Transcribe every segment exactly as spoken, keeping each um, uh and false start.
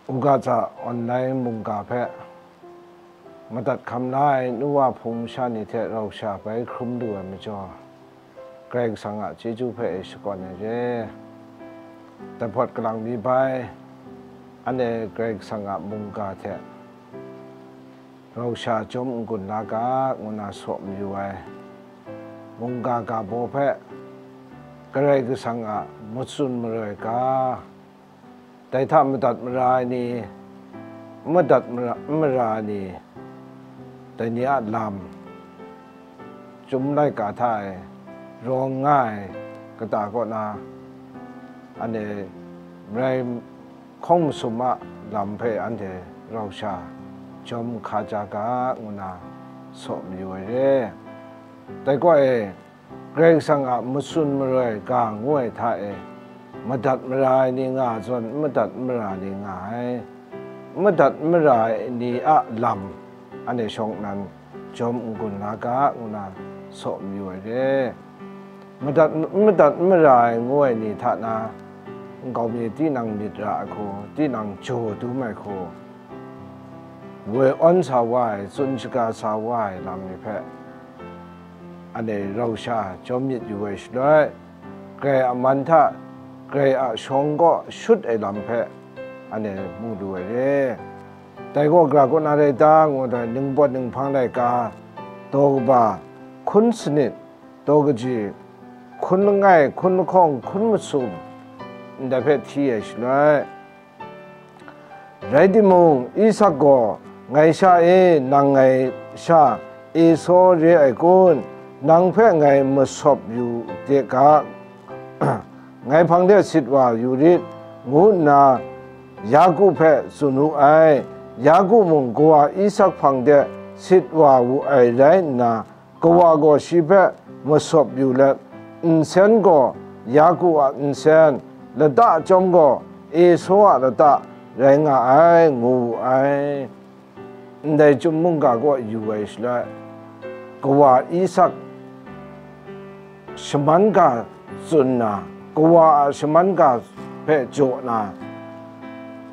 Uga Tsa Online mungga hpe madat hkam la ai nu wa hpung masha ni hte rau sha bai hkrum lu ai majaw, Karai Kasang a chyeju hpe e shakawn ai re. Dai hpawt kalang mi bai, anhte Karai Kasang a mungga hte rau sha jawm n-gun la ga, ngu na saw mayu ai. Mungga ga baw hpe Karai Kasang a matsun maroi ga, dai hta madat mara ai ni, n madat mara, n mara ai ni, dai ni a lam, Chyum laika hta e rawng nga ai kata kaw na, anhte marai hkawng masum a lam hpe anhte rau sha jawm hka ja ga, ngu na saw mayu ai re. Dai kaw e, Karai Kasang a matsun maroi ga ngu ai hta e, madat mara ai ni nga zawn, n madat n mara ni nga ai, n madat n mara ai ni a lam, anhte shawng nnan jawm n-gun la ga, ngu na saw mayu ai re. Madat, n madat n mara ai ngu ai ni hta na, nkau mi tinang myit ra ai hku, tinang jaw dum ai hku, woi awn sa wa ai, tsun shaga sa wa ai lam ni hpe, anhte rau sha jawm myit yu ai shaloi, Karai a man hta, Karai a shawng kaw shut ai lam hpe, anhte mu lu ai re. Dai gaw gara kaw na rai ta, ngu ai, ningpawt ninghpang laika, daw kaba, hkun sanit, daw kaji, hkun langai, hkun lahkawng, hkun masum, ndai hpe hti ai shaloi. Rai timung, Isak gaw, "Ngai sha e, nang ngai sha Esau re ai kun? Nang hpe ngai masawp yu de ga, ngai hpang de sit wa yu rit," ngu nna Yaku hpe tsun wu ai. Yaku mung kawa Isak hpang de sit wa wu ai rai nna, kawa gaw shi hpe masawp yu let, nsen gaw Yaku a nsen, lata chyawm gaw Esau a lata rai nga ai, ngu wu ai. Ndai chyum mungga kaw yu ai shaloi, kawa Isak shaman ga tsun na, kawa a shaman ga hpe jaw na,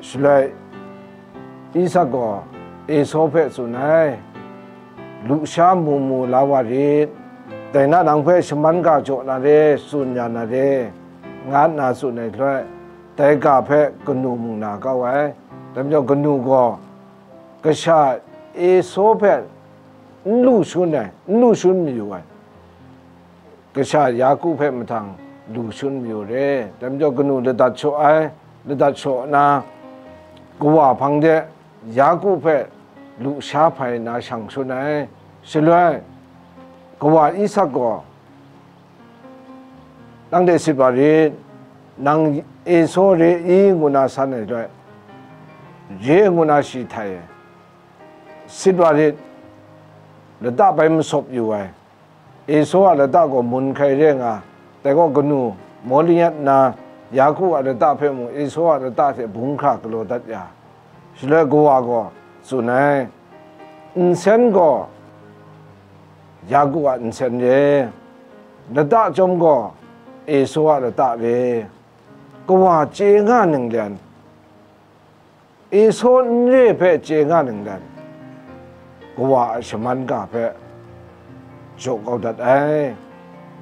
shaloi Isak gaw Esau hpe tsun ai, "Lusha mu mu la wa rit, dai na nang hpe shaman ga jaw na re, tsun ya na re," nga nna tsun ai shaloi, dai ga hpe kanu mu na kau ai. Dai majaw kanu gaw kasha Esau hpe n lu shun ai, n lu shun mayu ai. Kasha Yaku hpe mahtang lu shun mayu re. Dai majaw kanu ladat shaw ai, ladat shaw nna, kawa hpang de Yaku hpe lusha hpai nna shang shun ai. Shaloi, kawa Isak gaw, "Nang de sit wa rit, nang Esau re i?" ngu na san ai shaloi, "Re," ngu na shi htai ai. "Sit wa rit, lata bai masawp yu ai, Esau a lata gaw mun hkrai re nga, dai gaw kanu maw lingyan nna, Yaku a lata hpe mung Esau a lata hte bung hkra galaw dat ya." Shaloi kawa gaw tsun ai, "Nsen gaw Yaku a nsen re, lata chyawm gaw Esau a lata re." Kawa chye nga ninglen, Esau n re hpe chye nga ninglen, kawa a shaman ga hpe jaw kau dat ai.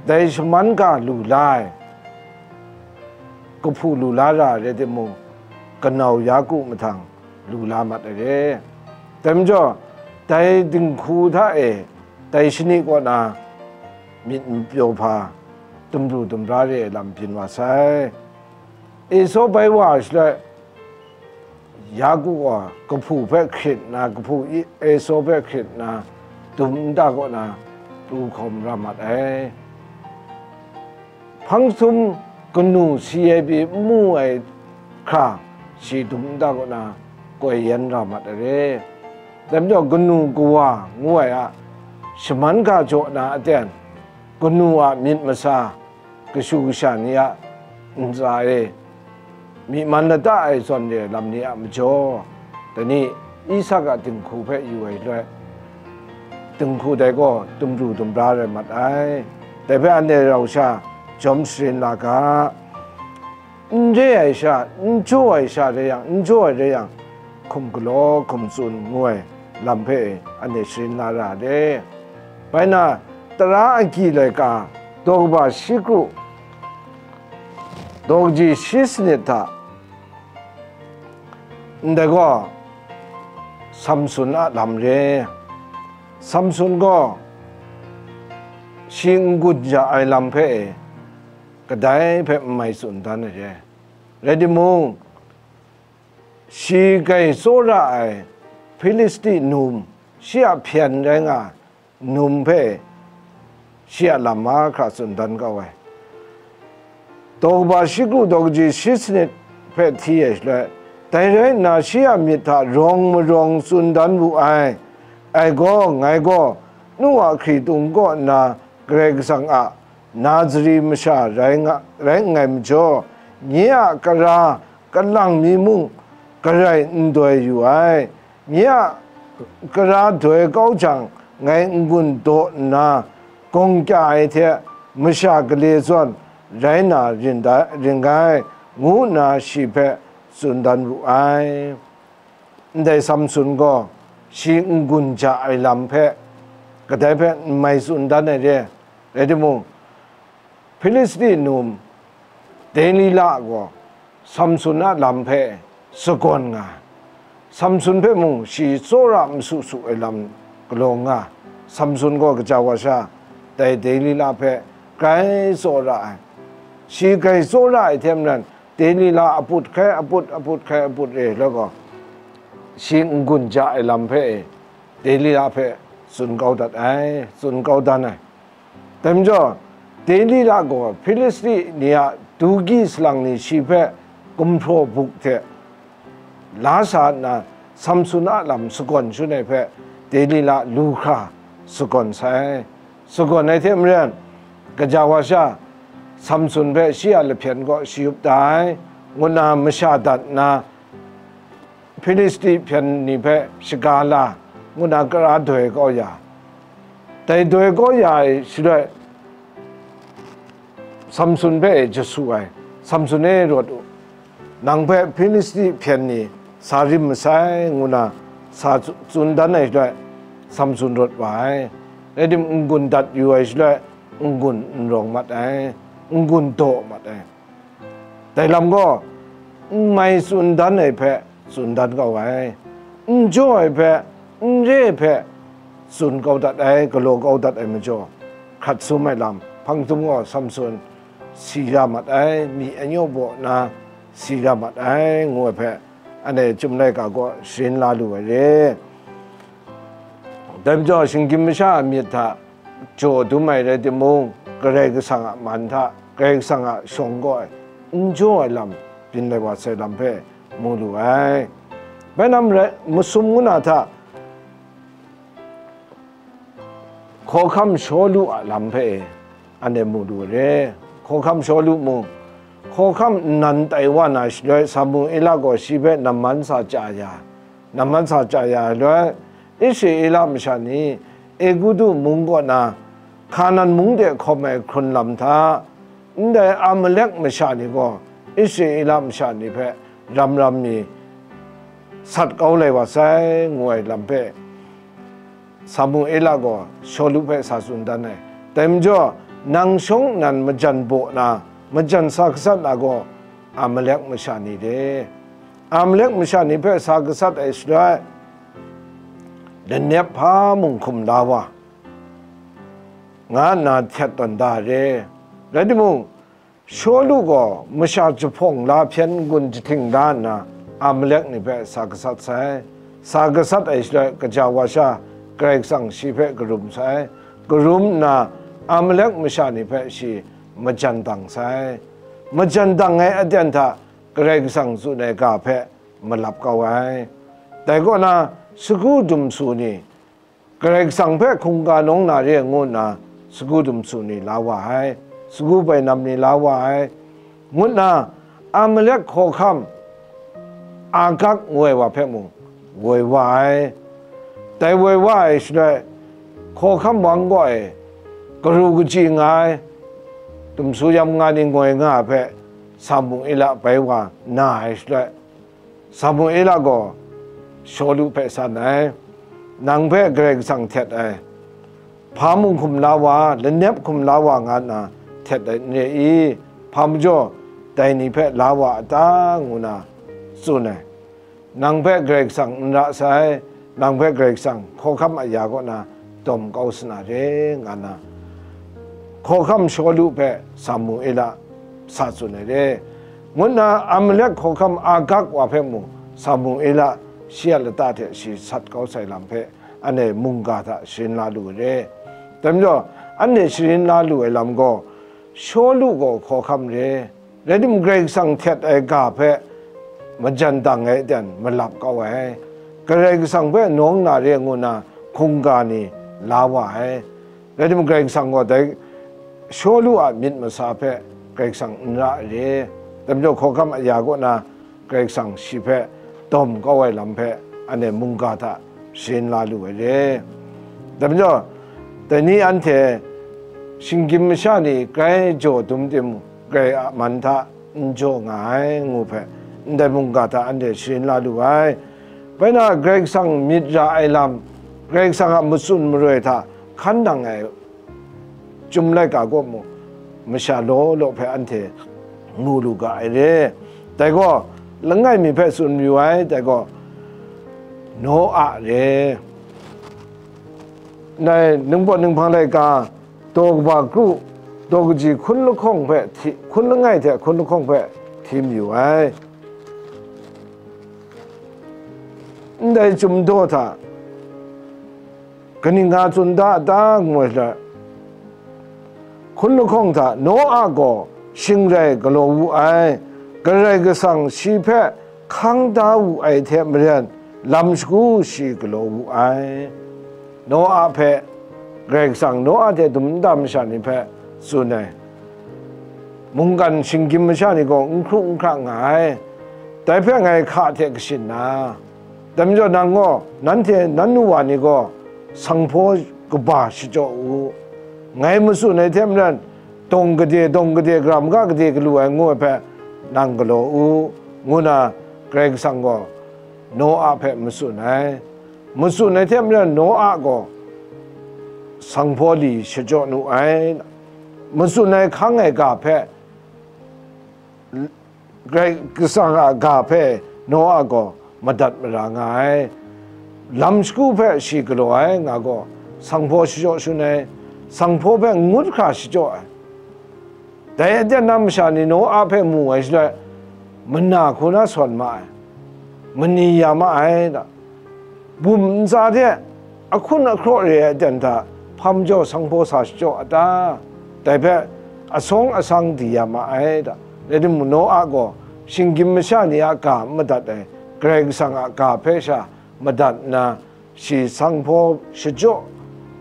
Dai shaman ga lu la ai, kahpu lu la ra ai rai timung, kanau Yaku mahtang lu la mat ai re. Dai majaw, dai dinghku hta e, dai shani kaw na myit mapyaw hpa, dumru dumra re ai lam byin wa sai. Esau bai wa ai shaloi, Yaku gaw kahpu hpe hkrit nna, kahpu i-, Esau hpe hkrit nna, dum nta kaw na pru hkawm ra mat ai. Hpang htum kanu si ai pyi n mu ai hkra, shi dum nta kaw na koi yan ra mat ai re. Dai majaw, kanu kawa ngu ai a shaman ga jaw na aten, kanu a myit masa, kashu kasha ni a ntsa e, myi man lata e zawn re ai lam ni a majaw, dai ni Isak a dinghku hpe yu ai shaloi, dinghku dai gaw dumru dumra rai mat ai. Dai hpe anhte rau sha jawm sharin la ga, n re ai sha, n jaw ai sha rai yang, n jaw ai rai yang, hkum galaw hkum tsun ngu ai lam hpe anhte sharin la ra ai. Bai na, tara agyi laika daw kaba shi kru, daw kaji shi sanit hta, ndai gaw Samsun a lam re. Samsun gaw shi n-gun ja ai lam hpe e, kadai hpe n mai tsun dan ai re. Rai timung, shi grai tsawra ai Hpilisti num, shi a hpyen rai nga ai num hpe shi a lam mahkra tsun dan kau ai. Daw kaba shi kru daw kaji shi sanit hpe hti ai shaloi, dai rai nna shi a myit hta rawng marawng tsun dan wu ai. Ai gaw, ngai gaw nu a hkritung kaw nna Karai Kasang a Nazari masha rai nga, rai nngai majaw, nye a kara kalang mi mung garai n doi yu ai. Nye a kara doi kau jang, ngai n-gun daw nna, gawng kya ai hte masha gale zawn rai na rin da, rin gai, ngu nna shi hpe tsun dan wu ai. Ndai Samsun gaw shi n-gun ja ai lam hpe, kadai hpe n mai tsun dan ai re. Rai timung, Hpilisti num Delila gaw Samsun a lam hpe sagawn nga ai. Samsun hpe mung shi tsawra masu su ai lam galaw nga ai. Samsun gaw kaja wa sha dai Delila hpe grai tsawra ai. Shi grai tsawra ai hte maren, Delila aput hkai aput, aput hkai aput re ai gaw, shi n-gun ja ai lam hpe e, Delila hpe tsun kau dat ai, tsun kau dan ai. Dai majaw, Delila gaw Hpilisti ni a du gyi salang ni shi hpe gumhpraw buk hte la sa nna, Samsun a lam sagawn shun ai hpe Delila lu hkra sagawn sai. Sagawn ai hte maren, kaja wa sha Samsun hpe shi a lahpyen kaw shayup da ai, ngu nna masha dat nna, Hpilisti hpyen ni hpe shaga la, ngu nna kara doi kau ya. Dai doi kau ya ai shaloi, Samsun hpe jasu ai, Samsun e, rawt u, nang hpe Hpilisti hpyen ni sa rim masai, ngu nna sa tsu-, tsun dan ai shaloi, Samsun rawt wa ai. Rai timung, n-gun dat yu ai shaloi, n-gun n rawng mat ai, n-gun daw mat ai. Dai lam gaw, n mai tsun dan ai hpe tsun dan kau ai, n jaw ai hpe, n re ai hpe tsun kau dat ai, galaw kau dat ai majaw, hkrat sum ai lam, hpang htum gaw Samsun si ra mat ai, myi anyaw baw na si ra mat ai, ngu ai hpe, anhte Chyum laika gaw sharin la lu ai re. Dai majaw, shinggyim masha a myit hta jaw dum ai rai timung, Karai Kasang a man hta, Karai Kasang a shawng kaw ai, n jaw ai lam byin lai wa sai lam hpe mu lu ai. Bai na marai, masum ngu na hta, hkawhkam Shawlu a lam hpe e, anhte mu lu re. Hkawhkam Shawlu mung, hkawhkam nnan tai wa na shaloi, Samuela gaw shi hpe namman sa chya ya, namman sa chya ya ai loi, Israela masha ni Egutu mung kaw na Hkanan mung de hkawm ai hkrun lam hta, ndai Amalek masha ni gaw Israela masha ni hpe ram ram mi sat kau lai wa sai, ngu ai lam hpe, Samuela gaw Shawlu hpe sa tsun dan ai. Dai majaw, nang shawng nnan majan baw na, majan sa gasat na gaw, Amalek masha ni de, Amalek masha ni hpe sa gasat ai shaloi, lanep hpa mung hkum la wa, nga nna htet tawn da re. Rai timung, Shawlu gaw masha jahpawng la hpyen n-gun jahting da nna, Amalek ni hpe sa gasat sai. Sa gasat ai shaloi, kaja wa sha Karai Kasang shi hpe karum sai. Karum nna, Amalek masha ni hpe shi majan dang sai. Majan dang ai aten hta Karai Kasang tsun ai ga hpe malap kau ai. Dai kaw na, sagu dumsu ni, Karai Kasang hpe hkungga nawng na re ngu nna, sagu dumsu ni la wa ai, sagu bainam ni la wa ai, ngu nna, Amalek hkawhkam Agag ngu ai wa hpe mung woi wa ai. Dai woi wa ai shaloi, hkawhkam wang kaw e, karu kachyi nga ai, dumsu yam nga ni ngoi nga ai hpe, Samuela bai wa na ai shaloi, Samuela gaw Shawlu hpe san ai, nang hpe Karai Kasang htet ai, hpa mung hkum la wa, lanep hkum la wa nga nna htet ai n re i? Hpa majaw dai ni hpe la wa a ta? Ngu na tsun ai. Nang hpe Karai Kasang n ra sai, nang hpe Karai Kasang hkawhkam aya kaw na dawm kau sa na re, nga na, hkawhkam Shawlu hpe Samuela sa tsun ai re, ngu nna Amalek hkawhkam Agag wa hpe mung Samuela shi a lata hte shi sat kau sai lam hpe anhte mungga hta sharin la lu ai re. Dai majaw, anhte sharin la lu ai lam gaw, Shawlu gaw hkawhkam re, rai timung, Karai Kasang htet ai ga hpe majan dang ai aten malap kau ai, Karai Kasang hpe nawng na re ngu na hkungga ni la wa ai. Rai timung, Karai Kasang gaw dai Shawlu a myit masa hpe Karai Kasang n ra ai re. Dai majaw, hkawhkam aya kaw na Karai Kasang shi hpe dawm kau ai lam hpe anhte mungga hta sharin la lu ai re. Dai majaw, dai ni anhte shinggyim masha ni grai jaw dum tim, Karai a man hta n jaw nga ai, ngu hpe ndai mungga hta anhte sharin la lu ai. Bai na, Karai Kasang myit ra ai lam, Karai Kasang a matsun maroi hta hkan nang ai Chyum laika kaw mung, masha law law hpe anhte mu lu ga ai re. Dai gaw, langai mi hpe tsun mayu ai, dai gaw, Noa re. Ndai Ningpawt Ninghpang laika, daw kaba kru, daw kaji hkun lahkawng hpe hti-, hkun langai hte hkun lahkawng hpe hti mayu ai. Ndai chyum daw hta, kaning nga tsun da a ta, ngu ai hta, hkun lahkawng hta Noa gaw shing rai galaw wu ai, Karai Kasang shi hpe hkang da wu ai hte maren, lam shagu shi galaw wu ai. Noa hpe, Karai Kasang Noa hte dum nta masha ni hpe tsun ai, mungkan shinggyim masha ni gaw n hkru n hkra nga ai, dai hpe ngai hka hte kashin na, dai majaw nang gaw, nanhte nan nu wa ni gaw sanghpaw kaba shachyaw u, ngai matsun ai hte maren, dawng gade, dawng gade, gara maga gade galu ai ngu ai hpe nang galaw u, ngu na Karai Kasang gaw Noa hpe matsun ai. Matsun ai hte maren Noa gaw sanghpaw li shachyaw nu ai. Matsun ai hkang ai ga hpe, Karai Kasang a ga hpe Noa gaw madat mara nga ai. Lam shagu hpe shi galaw ai nga gaw, sanghpaw shachyaw shun ai, sanghpaw hpe ngut hkra shachyaw ai. Dai aten na masha ni Noa hpe mu ai shaloi, mana hku na sawn ma ai, mani ya ma ai da, bum ntsa hte ahkun ahkraw re ai aten hta hpa majaw sanghpaw sa shachyaw a ta? Dai hpe asawng asang di ya ma ai da. Rai timung, Noa gaw shinggyim masha ni a ga n madat ai, Karai Kasang a ga hpe sha madat nna, shi sanghpaw shachyaw,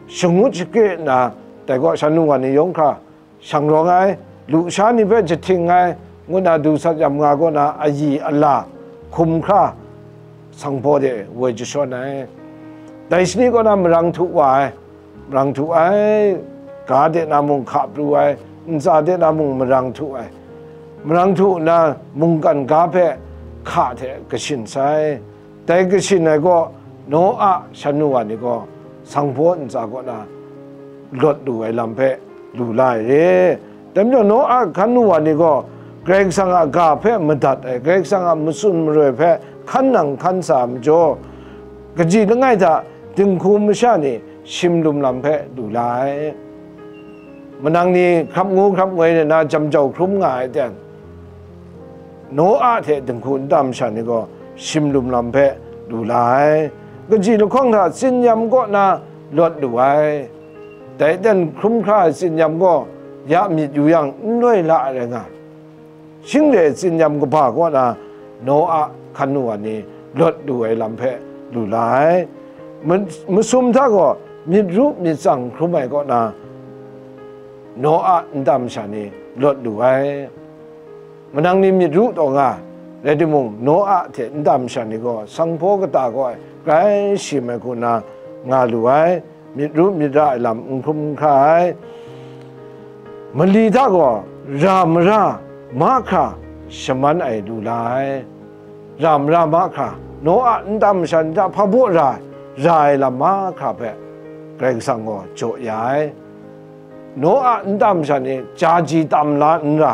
shangut shakre nna, dai gaw shan nu wa ni yawng hkra shang rawng ai, lusha ni hpe jahting ai, ngu na du sat yam nga kaw na ayi ala hkum hkra sanghpaw de woi jashawn ai. Dai shani kaw na marang htu wa ai, marang htu ai, ga de na mung hka pru ai, ntsa de na mung marang htu ai, marang htu nna mungkan ga hpe hka hte kashin sai. Dai kashin ai gaw, Noa shan nu wa ni gaw sanghpaw ntsa kaw na lawt lu ai lam hpe lu la ai re. Dai majaw, Noa hkan nu wa ni gaw Karai Kasang a ga hpe madat ai, Karai Kasang a matsun maroi hpe hkan nang hkan sa ai majaw, kaji langai hta dinghku masha ni shim lum lam hpe lu la ai. Manang ni hkrap ngu hkrap ngoi nna jam jau hkrum nga ai ten, Noa hte dinghku nta masha ni gaw shim lum lam hpe lu la ai. Kaji lahkawng hta tsinyam kaw na lawt lu ai. Dai ten hkrum hkra ai tsinyam gaw ya myit yu yang n loi la ai rai nga ai. Shing re tsinyam kaba kaw na Noa hkan nu wa ni lawt lu ai lam hpe lu la ai. Ma-, masum hta gaw myit ru myit tsang hkrum ai kaw na Noa nta masha ni lawt lu ai. Manang ni myit ru taw nga ai, rai timung, Noa hte nta masha ni gaw sanghpaw kata kaw ai grai shim ai hku na nga lu ai, myit ru myit ra ai lam n hkrum hkra ai. Mali hta gaw ra mara mahkra shaman ai lu la ai, ra mara mahkra Noa nta masha ni hta hpa baw ra, ra ai lam mahkra hpe Karai Kasang gaw jaw ya ai. Noa nta masha ni chyaji tam la n ra,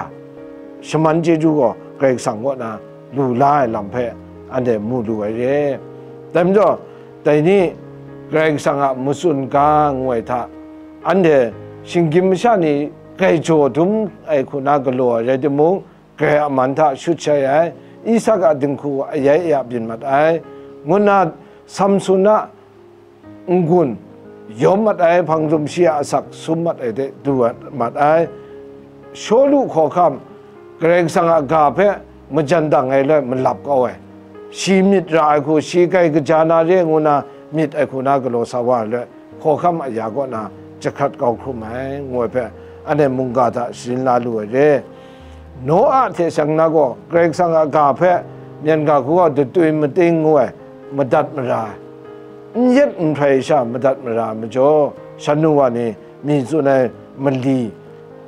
shaman chyeju gaw Karai Kasang kaw na lu la ai lam hpe anhte mu lu ai re. Dai majaw, dai ni Karai Kasang a matsun ga ngu ai hta, anhte shinggyim masha ni grai jaw dum ai hku na galaw ai rai timung, Karai a man hta shut shai ai, Isak a dinghku ayai aya byin mat ai, ngu nna Samsun a n-gun yawm mat ai, hpang dum shi a asak sum mat ai de du mat ai. Shawlu hkawhkam Karai Kasang a ga hpe majan dang ai loi malap kau ai, shi myit ra ai hku, shi grai kaja na re ngu na myit ai hku na galaw sa wa ai loi, hkawhkam aya kaw na jahkrat kau hkrum ai, ngu ai hpe, anhte mungga hta sharin la lu ai re. Noa hte shang na gaw, Karai Kasang a ga hpe myen ga hku gaw datwi mating ngu ai, madat mara ai, n yet n hprai sha madat mara ai majaw, shan nu wa ni mi tsun ai mali,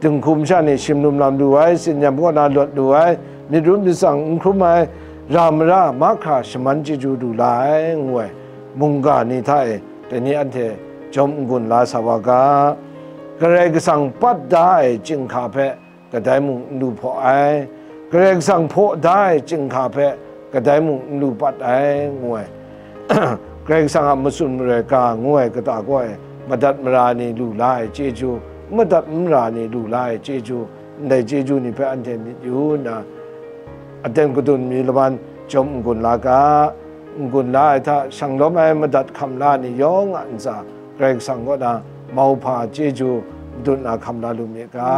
dinghku masha ni shim lum lam lu ai, tsin-yam kaw na lawt lu ai, myit rum myit tsang n hkrum ai, ra mara mahkra shaman chyeju lu la ai, ngu ai mungga ni hta e, dai ni anhte jawm n-gun la sa wa ga. Karai Kasang pat da ai chyinghka hpe kadai mung n lu hpaw ai, Karai Kasang hpaw da ai chyinghka hpe kadai mung n lu pat ai, ngu ai. Karai Kasang a matsun marai ga ngu ai kata kaw e, madat mara ni lu la ai chyeju, madat mara ni lu la ai chyeju, ndai chyeju ni hpe anhte myit yu nna, aten gadun mi laban jawm n-gun la ga, n-gun la ai hta shang lawm ai madat hkam la ni yawng a ntsa, Karai Kasang kaw na mauhpa chyeju madun na hkam la lu myit ga.